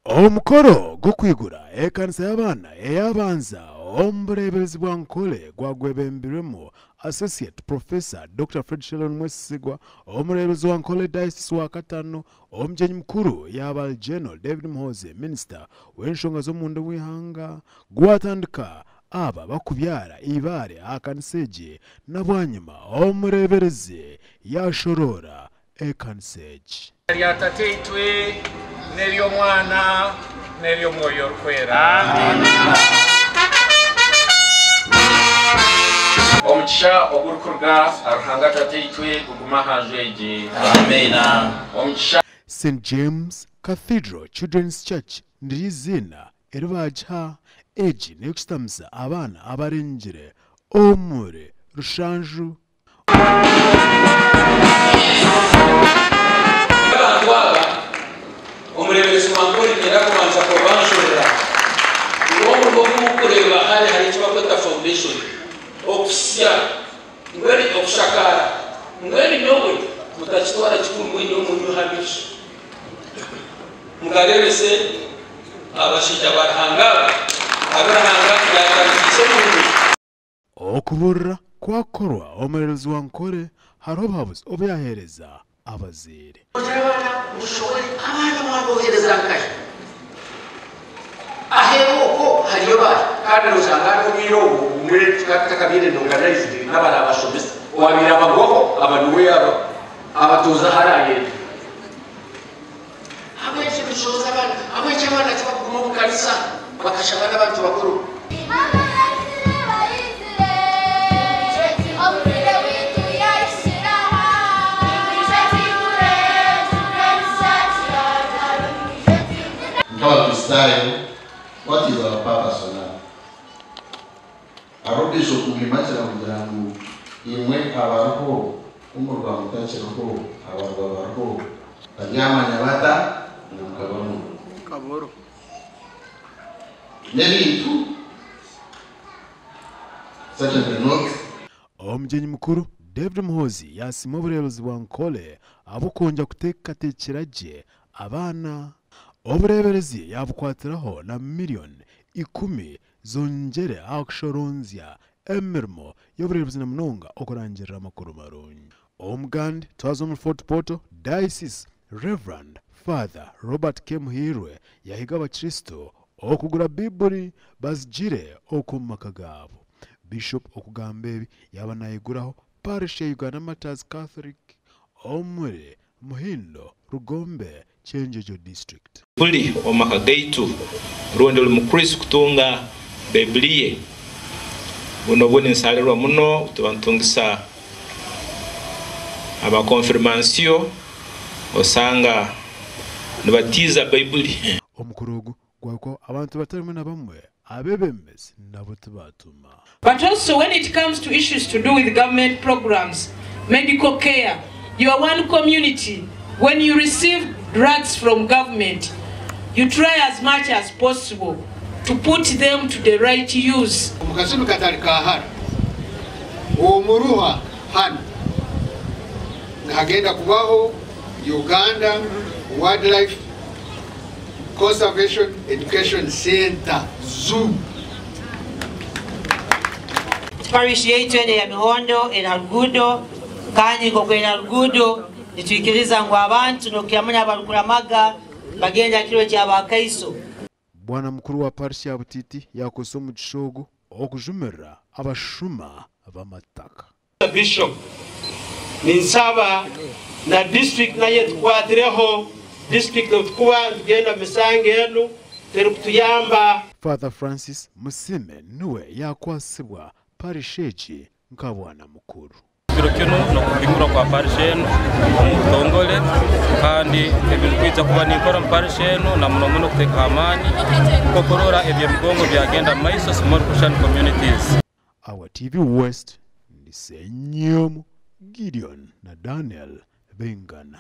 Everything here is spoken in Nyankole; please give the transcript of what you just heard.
Omukoro gw'okwigura ekanisa y'abaana ey'abanza omu bureeberezi bwa Nkole gwagwebembirwemu Associate Professor Dokita Fred Shellon Mwesigwa, omureeberezi wa Nkole Diocese wa Katano, omugyenyi mukuru yaaba ari General David Muhoozi, Minisita w'enshonga z'omunda ow'eihanga. Gwatandika aba bakubyara eibaare aha kanisa egi na bwanyima omureeberezi yaashoroora ekanisa egi. Rya Tataitwe, n'ery'Omwana, n'ery'Omwoyo Orikwera. Omugisha ogurikuruga aha Ruhanga Tataitwe gugume aha nju egi. Amiina. Omugisha. St James Cathedral Children's Church niryo eiziina eri baagiha, egi n'ey'okushutamisa abaana abarengire omuri rushanju. Abantu aba, omureeberezi wa Nkore niinyenda kubanza kubabanjurira ngu omurimo ogu murikureeba hare hariho eki barikweta foundation, okusya mbwenu okushakaara mbwenu nyowe mutakitwara kikuru mbwenu nyowe munyweho amaizi mukareebese abashaija ba Ruhanga aba abu Ruhanga yaatandikiise omurimo. Okubuurira kwakorwa omureeberezi wa Nkore hariho obuhabuzi obu yaaheereza abazaire. Ogira abaana mushobore abaana mwabohereza nkahi? Aheeru okwo hariyo baahi? Kandi noshanga hariho obwire obu obumwe tukaba tutakabaire organized n'abarabashomesa. Owabaire abagwaho aba niwe abatuuza ahu arayenda. Ahabw'enki nishohoza abaana? Ahabw'enki abaana tibakuguma omu kanisa bakashaba n'abantu bakuru? Nk'Abakristaayo, what is our purpose on earth? Hariho Bishop Mwimakira kugira ngu imwe abariho ku muriba mutakiriho abariba bariho baryamanya bata ngu mukaba muriho? N'ebintu certainly not. Omugyenyi mukuru, David Muhoozi yaasiima obureeberezi bwa Nkole ahabw'okwongyera kuteekateekyera gye abaana. Obureeberezi yaabukwatiraho na miriyoni ikumi zongyere aha kushoronzya emirimo y'obureeberezi na munonga okurangirira amakuru marungi. Omugandi twaza omuri Fort Portal Diocese, Rev. Father Robert K. Muhiirwe yahiga abakristo okugura Baiburi bazigire okwo omu maka gaabo. Bishop okugamba ebi yaaba nayiguraho Parish ya Uganda Martyrs Catholic omuri Muhindo, Rugombe, Kyenjojo District. Buri omu maka gaitu rundi ori Mukristo kutunga Baibuli ye. Buno obu ninsaalirwa muno tuba nitungisa aba konfirmansiyo osanga nibatiiza Baibuli. Omukoro ogu gwahikwaho abantu batari bamwe na bamwe, abeebembezi nabo tibaatuma. But also when it comes to issues to do with government programs, medical care, you are one community, when you receive drugs from government, you try as much as possible to put them to the right use. Omu kasumi katali ka hara, omu Ruha hanu nihagenda kubaho Uganda Wildlife Conservation Education Centre, Zoo. Parish yaitu enu eya Mihondo eri ha ruguudo kandi nk'oku eri ha ruguudo nitwikiriza ngu abantu n'okukira muno abarukuramaga bagende ha kiro ky'Abakaiso. Bwana mukuru wa Parish ya Butiiti yaakozesa omugisha ogu okujumirira abashuma b'amataka. Bishop ninsaba na district nayo etukwatireho, district obutukuba nitugenda mumisango enu terikutuyamba. Father Francis Musiime niwe yaakwasibwa parish egi nka bwana mukuru. Ekiro kinu n'okuhingurwa kwa parish enu omu butongore kandi ebindikwija kuba ninkora omu parish enu na muno muno kuteekaho amaani nk'okurora eby'emigongo byagenda omu maiso small Christian communities. Awa TV West, ndi Ssenyomo Gideon na Daniel Bengana.